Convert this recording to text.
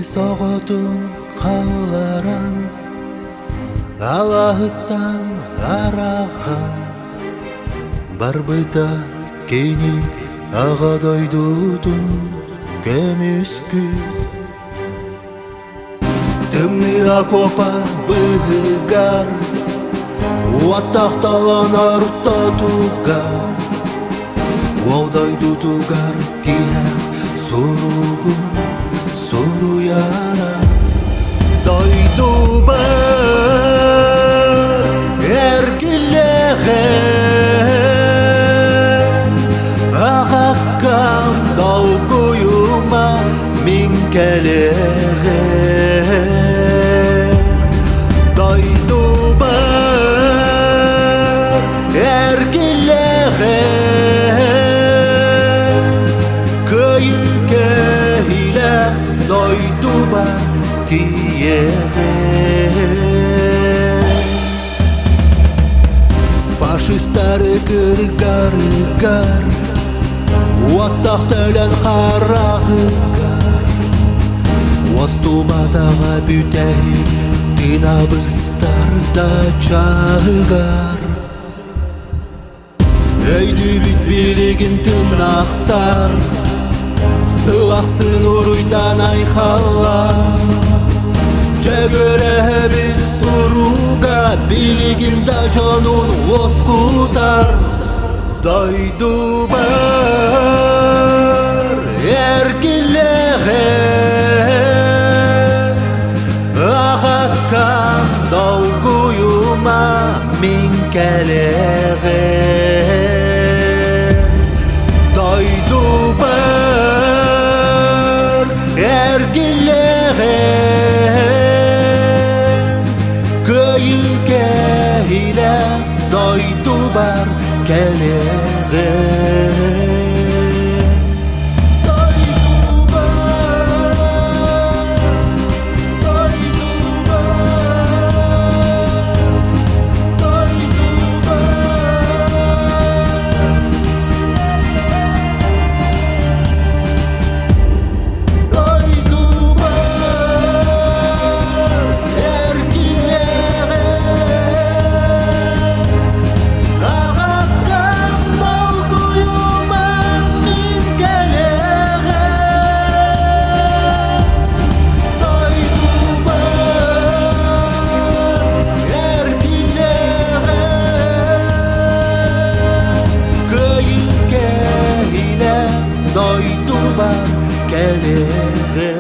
Кыыс оҕотун халларан, алаһыттан араҕан барбыта кини аҕа дойдутун көмүскүү. Тымныы окуопа быыһыгар, уоттаах толон ортотугар, уол дойдутугар тиһэх суругун суруйара. Дойдубар эргиллэҕэ, аҕаккам долгуйума мин кэлэҕэ. Дойдубар эргиллэҕэ, кыайыы кэһиилээх дойдубар тиийэҕэ. Фашистары кыргарыгар, уоттах төлөн хараҕыгар, уостубатаҕа бүтэһик тыынабыстар да чаһыгар. Өйдүүбүт билигин тымнахтар, сыл ахсын уруйдан айхаллар. Дьөгүрэһэбит суруга билигин да дьонун уоскутар. Дойдубар эргиллэҕэ, аҕаккам долгуйума мин кэлэҕэ. Дойдубар эргиллэҕэ, кыайыы кэһиилээх дойдубар кэлэҕэ. Дойдубар кэлэҕэ.